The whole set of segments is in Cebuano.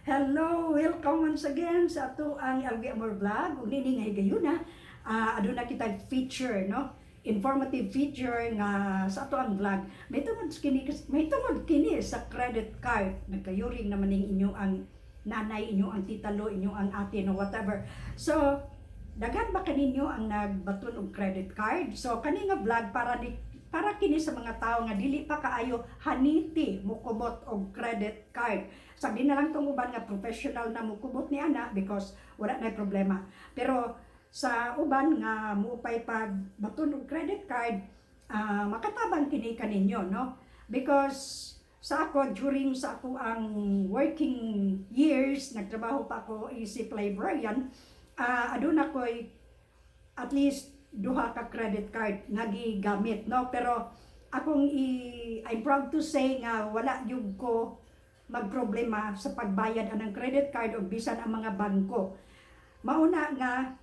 Hello, welcome once again sa atoang LV Amor Vlog. Ug nini nga higayuna, aduna kita feature, no? Informative feature nga sa atoang vlog. May tungod kini sa credit card. Nagkayuring naman ning inyo ang nanay, inyo ang titalo, inyo ang ate, no, whatever. So, daghan ba kaninyo ang nagbaton og credit card? So kani nga vlog para kini sa mga tao nga dili pa kaayo haniti mukumot og credit card. Sabi na lang tong uban nga professional na mukumot ni ana because wala na problema. Pero sa uban nga muupay pag baton og credit card, makatabang kini kaninyo, no? Because sa ako, during sa ako ang working years, nagtrabaho pa ako isip librarian, aduna ko'y at least duha ka credit card nga gigamit, no? Pero akong i I'm proud to say nga wala gyud ko magproblema sa pagbayad anang credit card o bisan ang mga bangko. Mauna nga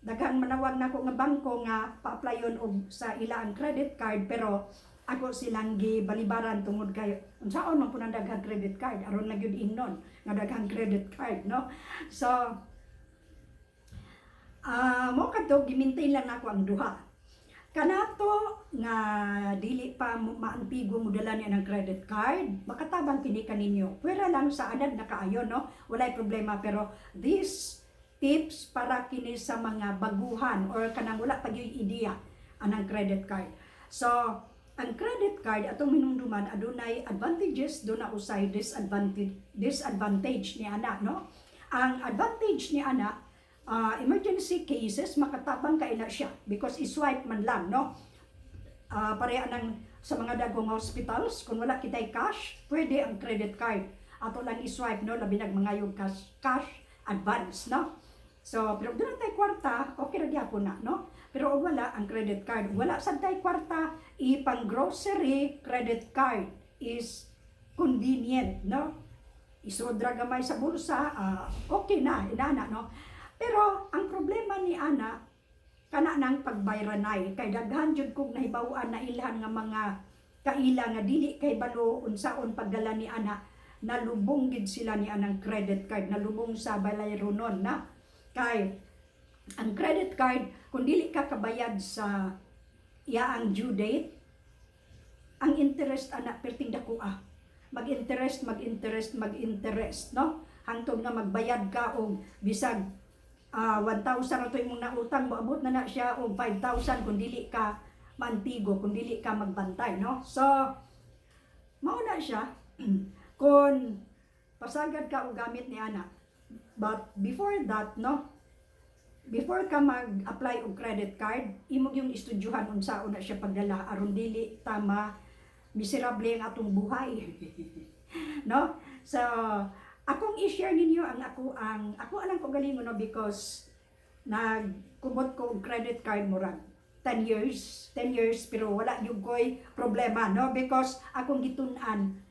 daghang manawag nako nga bangko nga pa-applyon og sa ila ang credit card, pero ako silang gibalibaran tungod kay unsaon man pud ang daghang credit card, aron lang gyud ingnon nga daghang credit card, no? So mo kadto gi-maintain lang nako ang duha. Kanato nga dili pa maantigo mo dala niya ng credit card, makatabang kini kaninyo. Pwera lang sa anad na kaayo, no? Walay problema, pero this tips para kini sa mga baguhan or kanang wala pa gyud idea anang credit card. So, ang credit card atong minumduman, adunay advantages, duna usay disadvantage disadvantage ni ana, no? Ang advantage ni ana, emergency cases, makatabang kay na siya because i-swipe man lang, no? Pareha ng sa mga dagong hospitals, kung wala kitay cash, pwede ang credit card. Ato lang i-swipe, no? Labi nag mangayog cash, cash advance, no? So, pero doon tay kwarta, okay ra gyapon na, no? Pero og wala ang credit card, wala sad tay kwarta, ipang grocery, credit card is convenient, no? Isod ra gamay sa bulsa, okay na, inana, no? Pero ang problema ni ana, kana nang pagbayranay, kay daghan jud kog nahibaw-an na ilhan nga mga kaila nga dili kay balo unsaon pagdala ni ana, nalubong gid sila ni anang credit card, nalubong sa balayronon na. Kay ang credit card, kung dili ka kabayad sa iyaang due date, ang interest ana perting dako ah. Mag-interest, mag-interest, mag-interest, no? Hangtod nga magbayad ka og bisag 1,000 ato imong nautang, moabot na na siya og 5,000 kung dili ka maantigo, kung dili ka magbantay, no? So, mao na siya kung pasagad ka og gamit ni ana. But before that, no? Before ka mag-apply og credit card, imo yung estudyuhan unsaon na siya pagdala aron dili tama miserable ang atong buhay, no? So, akong i-share ninyo ang ako alang ko galingon, no, because nagkumot ko og credit card murag 10 years, 10 years, pero wala gyud ko'y problema, no? Because akong gitun-an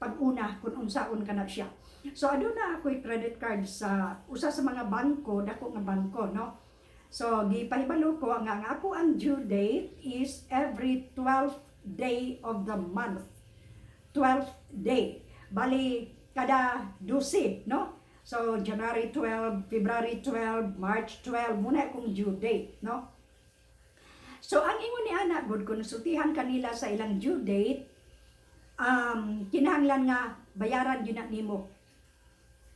pag-una kung unsaon ka na siya. So aduna ako'y credit card sa usa sa mga bangko, dako nga bangko, no? So gipahibalo ko nga ang ako ang due date is every 12th day of the month. 12th day. Bali kada 12, no? So January 12, February 12, March 12 muna akong due date, no? So ang ingon ni ana gud, konsultihan kanila sa ilang due date, kinahanglan nga bayaran gyud na nimo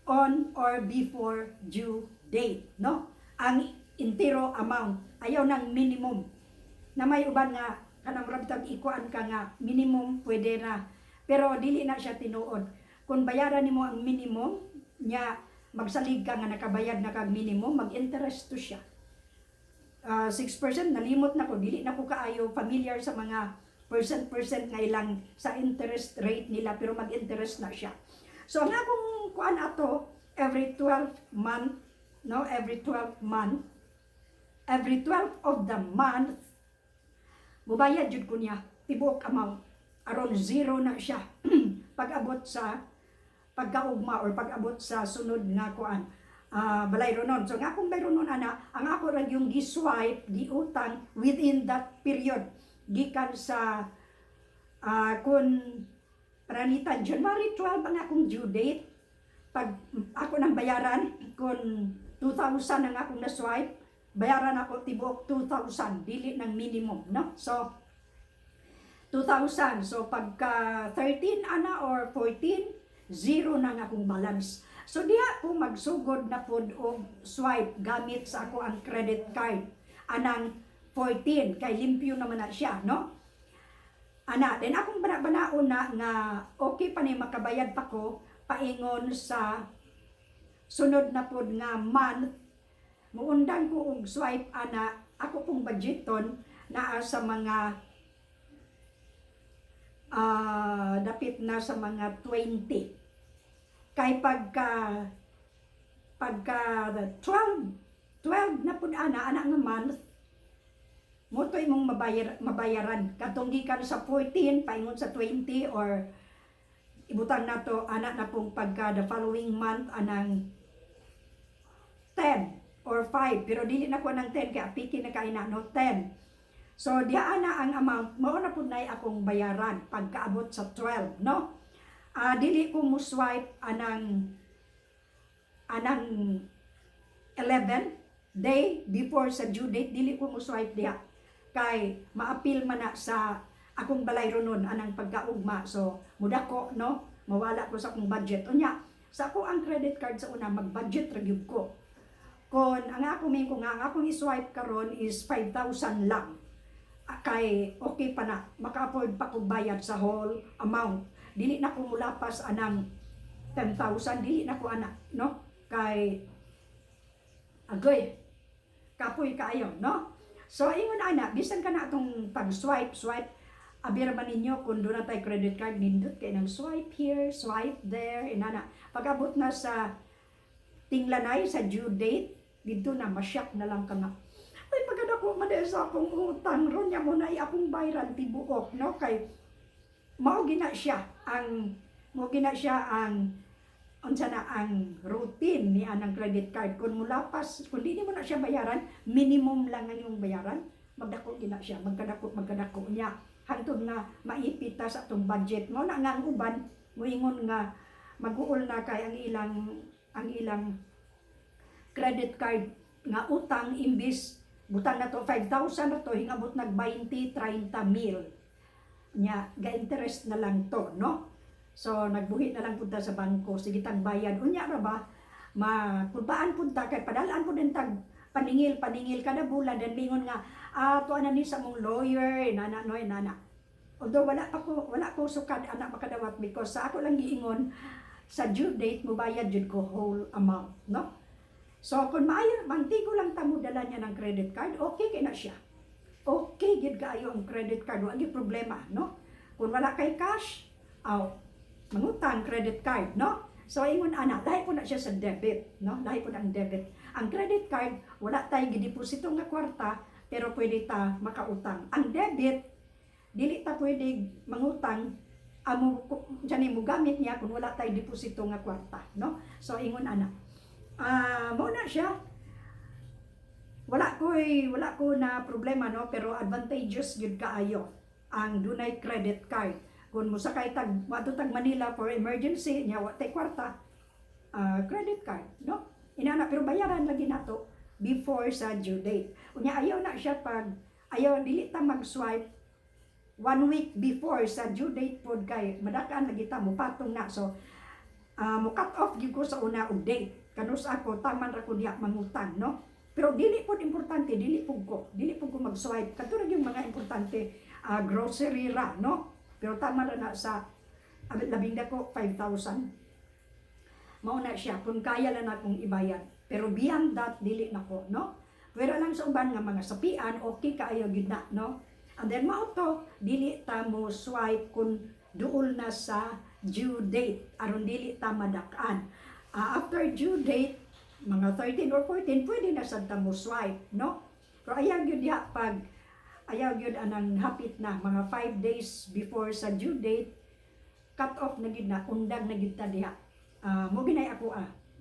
on or before due date, no? Ang entero amount, ayaw ng minimum. Na may uban nga kanang murag bitag ikuan ka nga minimum pwede na. Pero dili na siya tinuod. Kung bayaran nimo ang minimum, nya magsalig ka nga nakabayad na kag minimum, mag-interest to siya. 6%, nalimot na ko, dili na ko kaayo familiar sa mga percent percent nga ilang sa interest rate nila, pero mag-interest na siya. So ang akong kuan ato every 12 month, no, every 12 month, every 12 of the month mubayad jud ko niya tibuok amount aron zero na siya pag-abot sa pagkaugma or pag-abot sa sunod nga kuan, balayronon. So ang akong bayronon ana, ang ako ra yung gi-swipe, giutang within that period. Gikan sa kung pranitan January 12 ang akong due date, Pag ako nang bayaran, kung 2,000 ang akong na-swipe, bayaran ako tibuok 2,000, dili ng minimum, no? So, 2,000. So, pagka 13 ana or 14, zero na ang akong balance. So, diha ko magsugod na pod og swipe gamit sa ako ang credit card. Anang 14, kay limpyo naman na siya, no? Ana, then akong bana-banaon na nga okay pa ni, makabayad pa ko paingon sa sunod na pod nga month, muundang ko og swipe ana. Ako pong budgeton naa sa mga dapit na sa mga 20 kay pagka pagka 12 12 na pud ana ana nga month mo to imong mabayaran katong gikan sa 14 paingon sa 20 or ibutang nato ana na pong pagka the following month anang 10 or 5, pero dili na ko ng 10 kay apiki na kay na, no? 10. So diha ana ang amount mao na pud nay akong bayaran pagkaabot sa 12, no? Dili ko mo swipe anang anang 11 day before sa due date. Dili ko mo swipe diha kay maapil man na sa akong balay ronon anang pagkaugma, so mudako, no? Mawala ko sa akong budget. Unya sa ako ang credit card, sa una mag-budget ra gyud ko. Kon ang ako may ko nga ang akong i-swipe karon is 5,000 lang. Kay okay pa na, maka-afford pa ko bayad sa whole amount. Dili na ko mulapas anang 10,000, dili na ko ana, no? Kay agoy, kapoy kaayo, no? So ingon ana, bisan ka na atong pag-swipe swipe, abi ra man ninyo kung doon na tay credit card, nindot kay nang swipe here, swipe there, inana. Pag-abot na sa tinglanay sa due date, dito na ma-shock na lang ka nga, "Ay, pagkadako man dahil sa akong utang ron niya mo na akong bayaran tibuok," no? Kay mao gina siya ang unsa na ang routine ni anang credit card. Kung mulapas, kung di mo na siya bayaran, minimum lang ang imong bayaran, magdako gina siya, magkadako, magkadako niya hantod nga maipit ta sa atong budget mo na. Nga ang uban moingon nga maguol na kay ang ilang credit card nga utang. Imbis butang na to 5,000 na to, hingabot nag 20 30 mil nya, ga-interest na lang to, no? So nagbuhi na lang punta sa bangko, sige tag bayad. Unya ra ba makulbaan punta kay padalaan po din tag paningil paningil kada bulan, dan mingon nga to ana ni sa mong lawyer, nana, no, nana. Although wala ko sukad anak makadawat because sa ako lang giingon, sa due date mobayad jud ko whole amount, no? So kung maayo mantigo lang ta mo dala niya ng credit card, okay kay na siya. Okay gid kaayo ang credit card, wa gyud problema, no? Kung wala kay cash, aw mangutang credit card, no? So ingon ana, lahi po na siya sa debit, no? Lahi po na ang debit. Ang credit card, wala tay gideposito nga kwarta, pero pwede ta makautang. Ang debit, dili ta pwede mangutang amo diyan mo gamit niya kung wala tay deposito nga kwarta, no? So ingon ana. Mao na siya. Wala ko na problema, no? Pero advantageous gyud kaayo ang dunay credit card. Kung mosakay tag moadto tag Manila for emergency nya wa tay kwarta, credit card, no? Inana, pero bayaran lagi nato before sa due date. Unya ayaw na siya pag ayaw, dili ta mag-swipe one week before sa due date pod kay madakaan lagi ta, mupatong na. So mo cut off gyud ko sa una og date kanus ako taman ra ko diha mangutang, no? Pero dili pod importante, dili pud ko mag-swipe kadto ra yung mga importante, grocery ra, no? Pero tama ra na sa labing dako 5,000. Mao na siya kung kaya lang akong ibayad, pero beyond that dili na ko, no? Pero lang sa uban nga mga sapian, okay kaayo gyud na, no? And then mao to, dili ta mo swipe kung duol na sa due date aron dili ta madak-an. After due date, mga 13 or 14, pwede na sad ta mo swipe, no? Pero ayaw gyud diha pag ayaw gyud anang hapit na mga 5 days before sa due date, cut off na gyud na, undang na gyud ta diha. Mo ginay ako,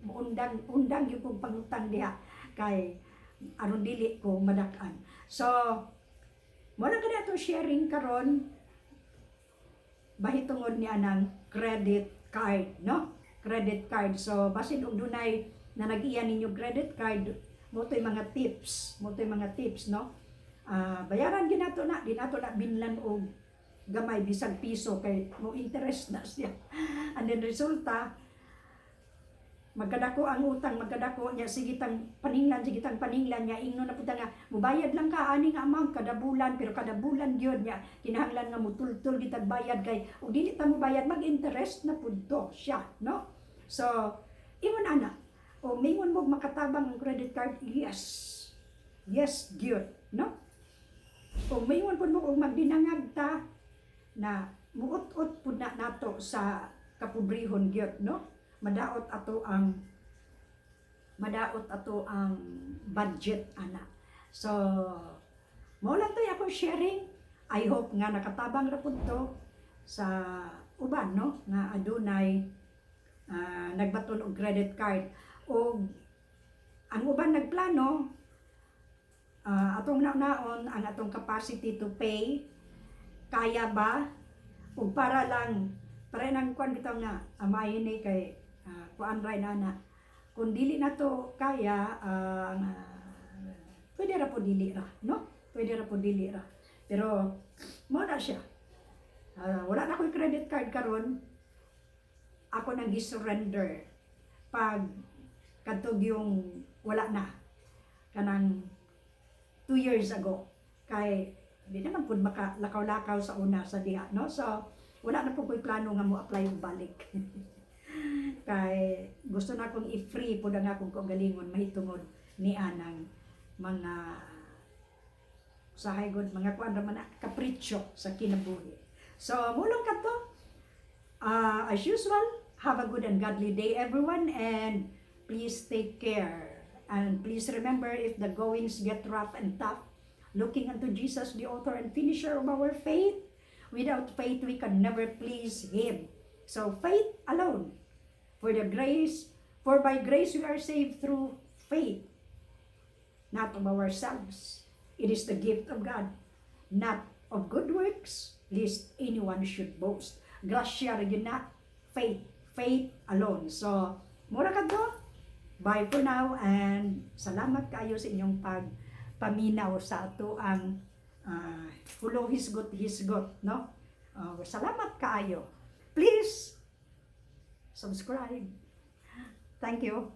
undang undang gyud kong pangutang diha kay aron dili ko madak-an. So mo lang kada to sharing karon bahitungod niya ng credit card, no? credit card. So basin og dunay na nag-iya ninyo credit card, mao to'y mga tips, mao to'y mga tips, no? Bayaran ginato na, di nato na binlan og gamay bisag piso kay mo interest na siya. And then resulta, magkadako ang utang, magkadako niya, sige tang paninglan, sige tang paninglan niya, ingno na pud nga mubayad lang ka ani nga amount kada bulan, pero kada bulan gyud niya kinahanglan nga mutultul gitag bayad kay ug dili ta mobayad, mag-interest na pud to siya, no? So ingon ana, o mingon mo makatabang ang credit card, yes gyud, no? O mingon pud mo og magdinangag ta na muut-ut pud na nato sa kapobrehon gyud, no? Madaot ato ang budget ana. So mao lang to'y akong sharing. I hope nga nakatabang ra pud to sa uban, no, nga adunay nagbaton og credit card og ang uban nagplano. Atong naon ang atong capacity to pay, kaya ba? Ug para lang para nang kuan bitaw nga amayin ni kay kuan ra na na kung dili na to kaya, nga, pwede ra po dili ra, no? Pwede ra po dili ra, pero mo na siya. Wala na ko'y credit card karon. Ako nang gi-surrender pag kadtog yung wala na kanang 2 years ago kay di naman pud makalakaw-lakaw sa una sa diha, no? So wala na po ko'y plano nga mo apply og balik kay gusto na akong i-free pud ang akong kaugalingon mahitungod ni anang mga usahay gud mga kuan ra man na, kapritsyo sa kinabuhi. So mulong kadto. As usual, have a good and godly day, everyone, and please take care. And please remember, if the goings get rough and tough, looking unto Jesus, the author and finisher of our faith. Without faith, we can never please Him. So faith alone. For by grace we are saved through faith, not of ourselves. It is the gift of God, not of good works, lest anyone should boast. Grasya ra gyud na, faith, faith alone. So, mura kadto. Bye for now and salamat kayo sa inyong pagpaminaw sa ato ang hulo hisgot hisgot, no? Salamat kaayo. Please subscribe. Thank you.